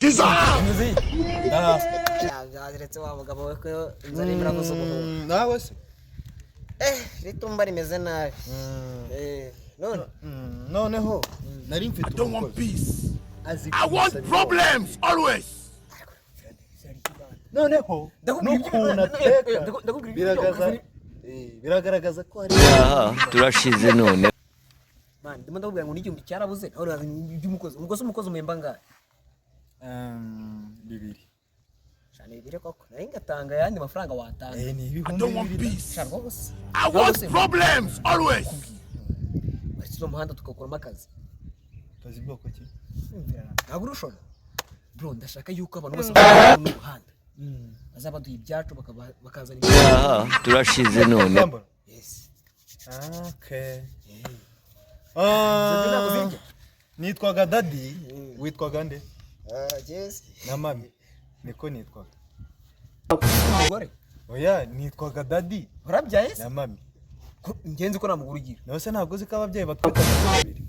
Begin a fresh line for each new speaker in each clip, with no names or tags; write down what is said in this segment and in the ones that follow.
Jesus!
Byaziretse wa mugabo we ko inzara irimo iravuza ubuhuha.
Nawe se?
Ritumba rimeze nabi. None
Noneho nari mfite
I don't want
umukozi
peace.
azi
I want
kumusaba.
Problems always.
Noneho
Ndakubwira
n'ukuntu ateka
ndakubwira ibyo
biragaragaza biragaragaza ko ari
Aha turashize none.
Man, ndimo ndakubwira ngo n'igihumbi cyarabuze, nawe uraza iby'umukozi. Umukozi umuhemba angahe?
2.
Shana 2 koko, nari ngatanga ayandi mafaranga watanga.
Ni
I
ibihumbi
don't want
2.
peace.
Shana rwose.
I want problems always.
Washyize umuhanda tugakuramo akazi.
Kazi bwoko ki?
Ntabwo urushona bro, ndashaka yuko abantu bose bakora n'umuhanda bazaba baduha ibyacu, bakazana ibyacu.
Aha turashize none.
Kwambara?
Yes.
Okay.
Ibyo ntabwo zirya.
Nitwaga Daddy, witwaga nde?
Yes.
Na mami niko nitwaga.
Umugore?
Oya, nitwaga Daddy.
Warabyaye se?
Na mami.
Ngenzi ko nta mugore ugira.
Nawe se ntabwo uzi ko ababyeyi batwita amazina abiri?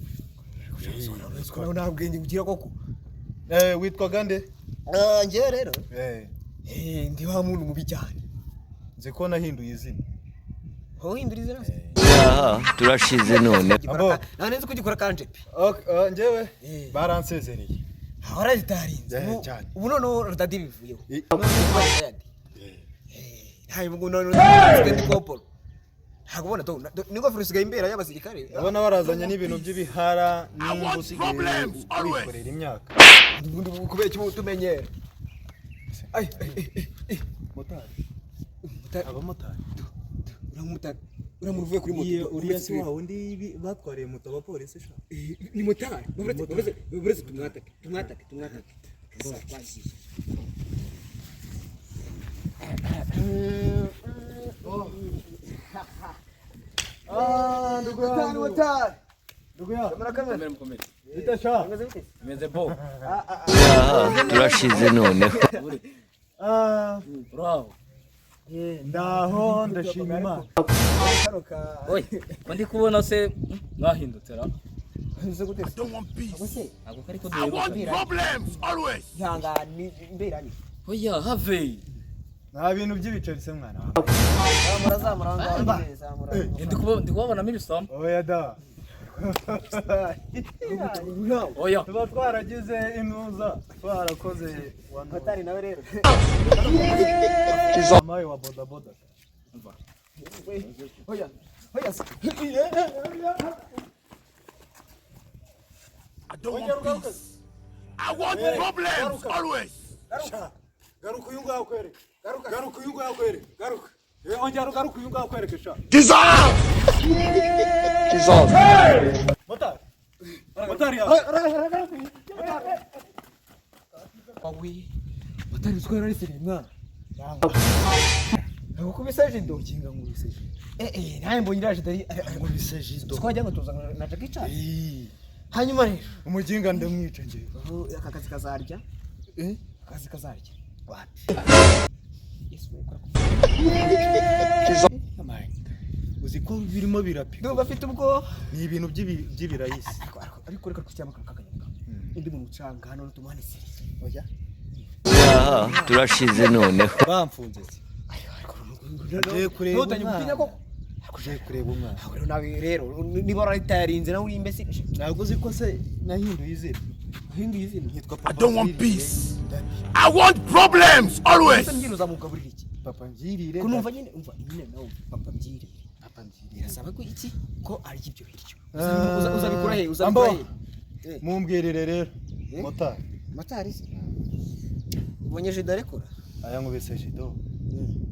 Nawe nta bwenge ugira koko.
Witwaga nde?
Njyewe rero ndi wa muntu mubi cyane.
Nzi ko nahinduye izina.
Wowe uhindura izina se?
Aha turashize none.
Abo.
Nta nzi ko ugikora kanje pe.
Okay, njyewe baransezereye.
Wararitarinze.
Cyane.
Ubu noneho Daddy bivuyeho. Ntabwo noneho ndi kopolo, ntabwo ubona n'ingofero isigaye imbera y'abasirikare.
Ndabona barazanye n'ibintu by'ibihara
I
nimba
want
usigaye
problems always.
wikorera imyaka.
Ubundi kubera iki tumenyera? Ay, ay, ay, ay.
Motari.
Motari.
Abamotari.
Uramutari, uramuntu uvuye kuri moto.
Iyo uriya si wa wundi batwariye moto abapolisi sha?
Ni motari. Buretse, buretse, buretse, tumwatake, tumwatake, tumwatake. Twagiye.
Ah, ndugu yangu.
Motari.
Ndugu yangu.
Murakomeye?
Bite sha?
Meze bite?
Meze bo.
Aha turashize noneho.
Ah,
Bravo.
ndaho ndashima Imana.
Kano ka
Oye, ko ndi kubona se mwahindutse ra?
Meze gute
I
se?
don't want peace.
Se
Ntabwo kari ko
I want
duheruka.
problems always.
ihangane imberanye.
Oya, have.
Nta bintu by'ibiceri se mwana wawe.
Zamura, zamura aho ngaho, zamura.
Ndi kubabonamo ibisambo.
Oya da.
Oya.
Tuba twaragize intuza, twarakoze
Motari nawe rero.
Mayi wa boda boda.
Oya, oya se.
I don't want peace. I want problems always.
Garuka uyu nguyu akwereke. Garuka uyu nguyu akwereke. Garuka. Ongera ugaruka uyu nguyu akwereke sha.
Jesus!
Motari. Motari yawe.
Wawe motari uziko yarariseriye mwana. Ntabwo kubisa jido.
Ukinga ngo ubise jido.
Nawe mbonye iraje dari.
Ngo ubise jido.
Twajya ngo tuza na Jackie Chan. Hanyuma rero
Umuginga ndamwica njyewe.
ubu aka kazi kazarya.
Eh?
Akazi kazarya.
Wapi?
Yesu we, kora.
Uzi ko birimo birapika.
Ndumva afite ubwoba.
Ni ibintu by'ibirayisi.
Ariko reka twicare akantu k'akanyabugabo. Undi muntu ucanga hano tumuhane seri.
Oya.
Aha turashize noneho.
Bamfunze se. Ngiye kureba
Ntutanye gutinya
umwana.
koko.
Ngiye kureba umwana.
Aho rero nawe rero niba wararitarinze nawe uri imbese.
Ntabwo uzi ko se nahinduye izina.
Uhinduye izina.
Nitwa
I
Papa
don't want
Mbyirire.
peace.
Daddy.
I want problems always.
Ese mbyiro uzamugaburira iki?
Papa mbyirire.
Ko numva nyine, umva nyine nawe papa mbyirire.
Papa mbyirire.
Birasaba ko iki ko arya ibyo biryo.
Ah,
Uzabikura he? Uzabikura
Ambo.
he?
Mumbwirire rero.
Eh?
Motari.
Motari se. Ubonye jido arekura?
Aya nkubise jido.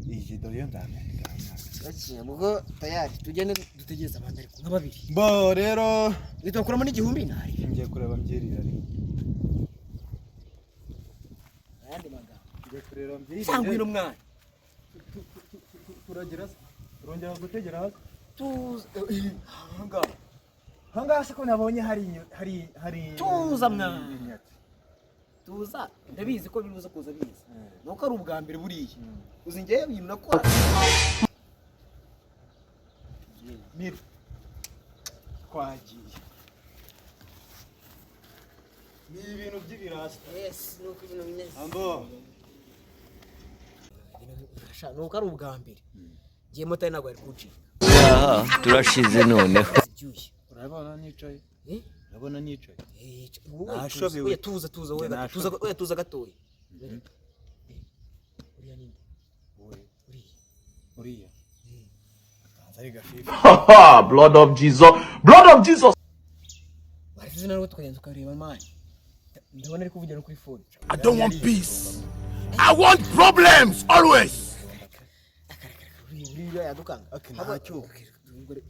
Iyi jido yo ndamenya.
Bakiye ubwo tayari tugende dutegereze abandi ariko nka babiri.
Bo rero
Nitubakuramo n'igihumbi ntari.
ngiye kureba mbyirire ariko.
Ayandi magambo.
Ngiye kureba mbyirire.
Cyangwa uyu mwana.
Turagira se. Turongera gutegera hasi.
Tuza. Ahangaha.
Ahangaha se ko nabonye hari
Tuza mwana. Tuza. Ndabizi ko bibuza kuza biza. Nuko ari ubwa mbere buriya. Uzi njyewe ibintu nakora.
Mira. Twagiye. Ni ibintu by'ibirasta.
Yes, nuko ibintu bimeze.
Ambo.
Sha, nuko ari ubwa mbere ngiye, motari ntabwo yari kuncika.
Aha turashize noneho.
Ibyuya.
Urabona nicaye.
Eh?
Urabona nicaye.
Eh, wowe
Nashobewe.
tuza, oya tuza, tuza wowe
Njye
gato, tuza,
nashobewe.
oya tuza gatoya. Eh, uriya ninde?
Wowe.
Uriya.
Uriya. Atanze ari gafifi.
Blood of Jesus. Blood of Jesus.
Waretse nawe tukagenda tukareba, man. Ndabona ari kuvugira no kuri phone.
I don't want peace. I want problems always.
Uriya, uriya yadukanga.
Okay, ntacyo.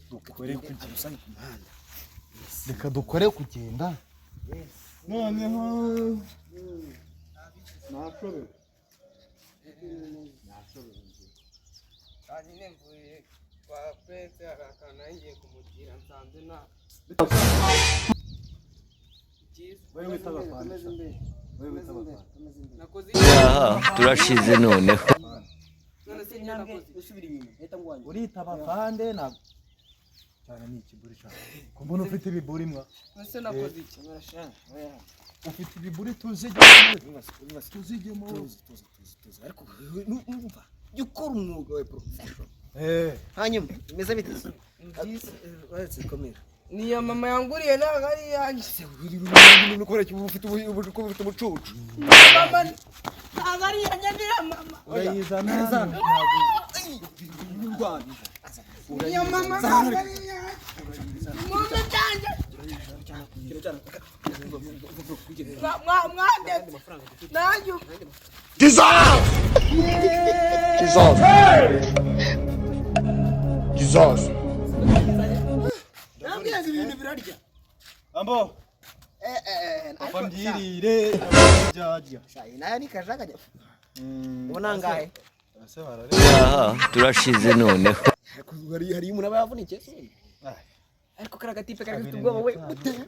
Dukore amusange ku muhanda.
Reka dukore kugenda. Noneho nashobewe.
Nyine mvuye kwa Prince, hari akantu nari ngiye kumutira nsanze nta byiza.
Wowe wita abafana. Wowe wita abafana.
Nakoze.
Aha turashize noneho.
None se njye nakoze?
Usubira inyuma leta ngwanye.
Urita abafande ntabwo cyane ni ikiburi cyane. Ko mbona ufite ibiburi mwa.
None se nakoze iki?
Ufite ibiburi, tuzigemo. Tuzigemo.
Tuzi, tuzi, tuzi, tuzi, ariko numva jya ukora umwuga wawe profession.
Eh.
Hanyuma bimeze bite?
Byiza.
Uretse komera.
Ni iya mama yanguriye, ntabwo ari iyanjye.
Ufite ufite ubucucu.
Mama, ntabwo ari iyanjye, ni iya mama.
Urayizana hano.
Ni iya mama, ntabwo ari iyanjye. Umuntu cyanjye mwandetse nanjye.
Jesus. Jesus. Jesus.
Nabwiye ngo ibintu birarya.
Ambo.
Eh eh.
Papa mbyirire byarya.
Shayi nayo ni kajaganya. Ubona angahe?
Ese barare.
Aha turashize noneho.
Hari umuntu aba yavunikiye se? Ariko kariya gatipe kari gafite ubwoba we.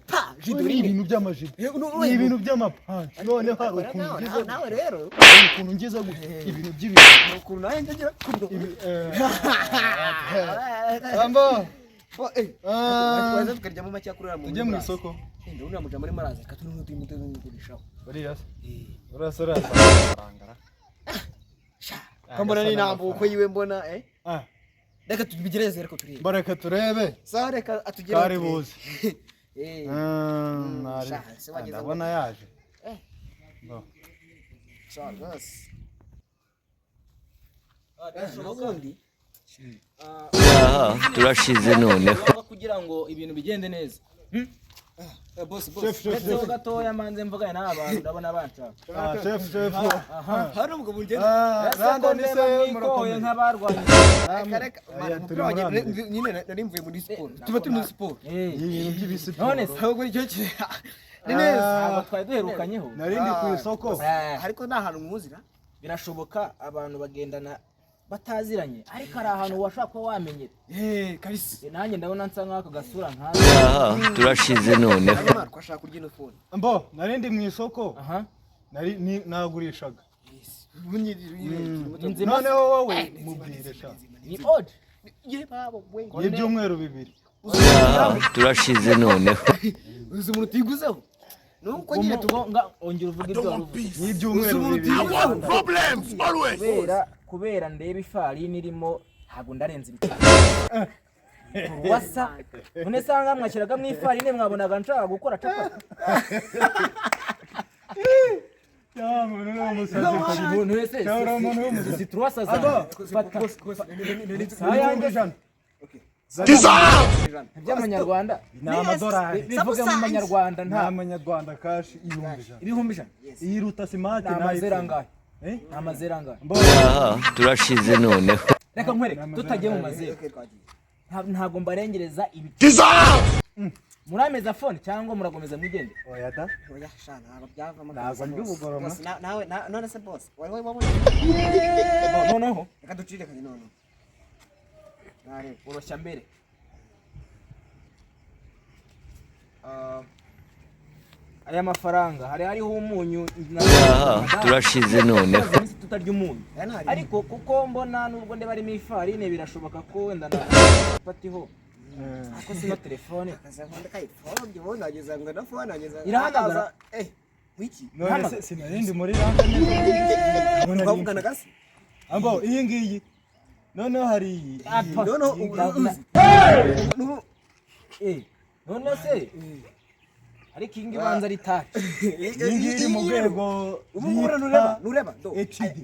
Pa
Ni
jidorine.
ibintu by'amajipo. Ni ibintu by'amapanci. Noneho hari ukuntu ngize.
Nawe rero.
Hari ukuntu ngize gutya. Ibintu by'ibintu.
Ukuntu nawe njya kuno.
Ambo.
Ah. Waza tukaryamo make kuri uriya.
Tujye mu isoko.
Ndabona uriya mujama arimo araza, reka turimo turimo tumugurishaho.
Uriya se. Uriya se uriya.
Ko mbona n'intambuko yiwe mbona eh.
Ah.
Reka tubigereze, reka turebe.
Bareka turebe.
Sawa, reka atugereho.
Kari
turebe.
buze.
Eh. Sha, se wageze ngo-
Ndabona yaje.
Eh.
Bo.
Sawa rwose. N'ubundi
Aha turashize noneho.
Kugira ngo ibintu bigende neza.
Boss, boss.
Chef, chef,
Ndetseho
chef.
gatoya manze mvugane n'aba bantu, ndabona banshaka.
Ah, chef, chef.
Hari umugabo ugenda.
Ah,
Ese ko
Randa ni
ndeba
se
mwikoye
murakomeye.
nk'abarwanye?
Reka reka.
Aya, turi
Umupira
muri
wanjye
Amerika.
nyine nari mvuye muri siporo. Tuba turi muri siporo.
Eh,
Ibintu by'ibisiporo.
None se
Ahubwo nicyo kintu. Ni neza.
ntabwo twari duherukanyeho.
Nari ndi ku isoko.
Eh,
Ariko nta hantu mwuzira.
Birashoboka abantu bagendana bataziranye, ariko hari ahantu washobora kuba wamenyera.
Eh, kabisa.
Eh, nanjye ndabona nsa nk'ako gasura nkaza.
Aha turashize noneho.
Hanyuma twashaka kurya ino phone.
Mbo, nari ndi mu isoko.
Aha.
Nari nagurishaga.
Ni nzima.
Noneho wowe mubwire sha.
Ni odd.
Ye babo we.
Ni ibyumweru bibiri.
Aha turashize noneho.
Uzi umuntu utiguzeho. Nuko nyine tu
Ongera uvuge ibyo wari uvuze.
Ni ibyumweru
Uzi umuntu
bibiri.
I want problems always.
Kubera ndeba ifarini irimo, ntabwo ndarenza ibitaro wasa none se ahangaha mwashyiragamo ifarini mwabonaga nshaka gukora capati?
Ya muntu ni umusazi.
Umuntu wese
Cyangwa umuntu w'umusazi.
si turuwasa zanjye, fata
Ibihumbi 100.
Jesus.
By'amanyarwanda.
Ni amadolari.
Bivuge mu manyarwanda.
Ni
Nta
amanyarwanda cash, 100,000.
100,000.
Iyi ruta simati.
Ni amazero angahe?
Eh?
Ni amazero angahe?
Aha turashize noneho.
Reka nkwereke, tutagiye mu mazero. Ntabwo mbarengereza ibi.
Jesus.
Murameza phone cyangwa muragomeza mwigende?
Oya da.
Oya sha, ntabwo byavamo.
Ntabwo ndi bugoroma.
Boss, nawe none se boss wari wabonye?
Noneho
Reka ducire kanye none. Nare.
Oroshya mbere. Ah, aya mafaranga hari hariho umunyu.
Aha turashize noneho.
Tumaze iminsi tutarya umunyu.
Aya ntari.
Ariko kuko mbona nubwo ndeba arimo ifarine, birashoboka ko wenda na fatiho, ariko sino telefone
Akaza nkunda kayipfobye, ubundi wageza ngo na phone wageza.
Irahamagara?
Eh. Wiki.
None se sinarindi muri randa neza?
Twavuganaga se?
Ambo, iyi ngiyi. Noneho hari iyi.
Apa.
Noneho
Iyi
ubu
ngiyi.
uzi.
None se ariko iyi ngiyi ibanza ari taci.
Iyi ngiyi iri mu rwego
Ubu ngubu nureba, nureba. Do.
HD.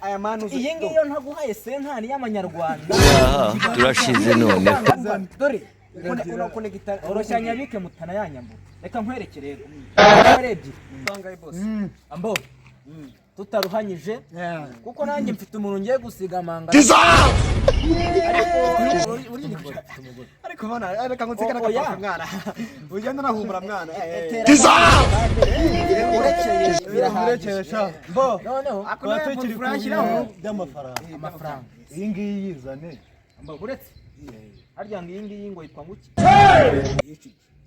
Aya manu.
Iyi ngiyi yo ntaguhaye sentani y'amanyarwanda.
Aha turashize noneho.
Dore. Ukonegita.
Oroshya nyabike mutana yanyambura. Reka nkwereke rero. Ari ebyiri.
Bangaye boss.
Ambo, tutaruhanyije, kuko nanjye mfite umuntu ngiye gusiga amanga.
Ariko bana, reka ngo nsigane
Oya.
akapaka mwana. Ugenda unahumura mwana.
Urekeye
Urekeye
birahagije.
sha. Mbo,
Noneho
tuba tukiri ku bintu by'amafaranga.
Amafaranga.
Iyi ngiyi yizane.
Ambo, uretse harya ngo iyi ngiyi ngo yitwa nguki?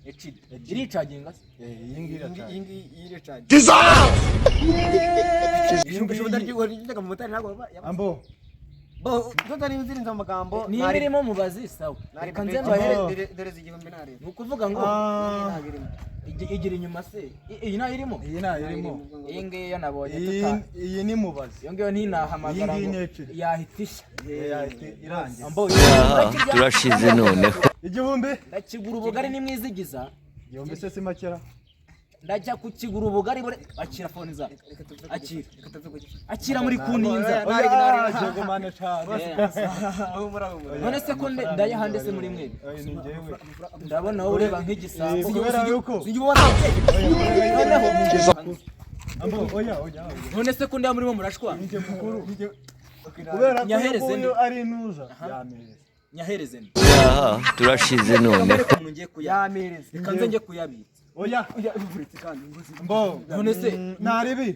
HD iricaginga se?
Iyi ngiyi iracanye.
Iyi ngiyi iricaje.
Iyi ngiyi.
Ijyaga mu motari ntabwo
Ambo,
bo tutari uzirinze amagambo.
Niba irimo mubazi, sawa, reka nze mbahere.
Dore 1000 nareba.
Ni ukuvuga ngo
ah,
igira inyuma se, iyi nayo irimo?
Iyi ntayo irimo.
Iyi ngiyi yo nabonye
Iyi
tuta
iyi ni mubazi.
Iyo ngiyo ntinahamagara
Iyi ngiyi
ngo
ni HD.
yahita ishya.
Yahita irangira.
Ambo,
Aha turashize noneho.
1000?
Ndakigura ubugari nimwizigiza.
1000 se si makera?
Ndajya kukigura ubugari akira fone zawe, akira, akira muri kuninza.
Oya, jegomane cyane.
None se ko ndayahande se muri mwebwe?
Oya, ni njyewe.
Ndabona wowe ureba nk'igisambo.
Kubera yuko Ambo, oya, oya, oya.
None se ko ndeba murimo murashwana?
Njye mukuru. Kubera ko uyu
Nyahereze
nguyu ari intuza. Yamereza.
Nyahereze nde?
Aha turashize noneho.
Reka umuntu ngiye
Yamereze.
Reka nze njye kuyabitsa.
Oya,
Oya, uvuritse kandi nguzi.
mbo.
None se
Naribi.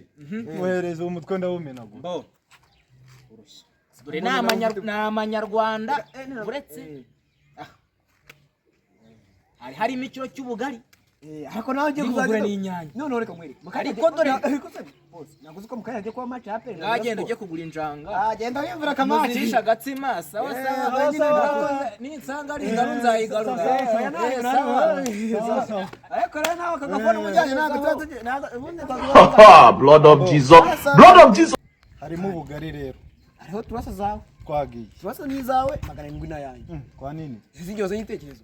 Wohereza uwo mutwe ndawumenagura.
Mbo, dore ni amanyarwanda. Uretse hari harimo ikiro cy'ubugari.
Ariko nawe ugiye
Nibugure
kuzajya
n'inyanya.
Noneho reka nkwereke.
Ariko dore-
Ariko se boss, ntabwo uzi ko mu kanya agiye kuba match ya APR na
Mwagenda
Rayon
ujye kugura injanga.
Sport. Ah, genda wiyumvira akamaci.
Muzirisha agatsima, sawa sawa.
Sawa, sawa.
Ninsanga ari ingaru nzayigarura.
Oya,
Sawa.
Sawa, sawa.
Ariko rero nawe aka gafone umujyanye ntabwo tuba tugiye ntabwo ubundi twaguha.
Blood of Jesus. Blood of Jesus.
Harimo ubugari rero.
Hariho turasa zawe.
Twagiye.
Turasa ni izawe 700 n'ayanjye.
Kwa nini?
Izi ngezo y'ibitekerezo.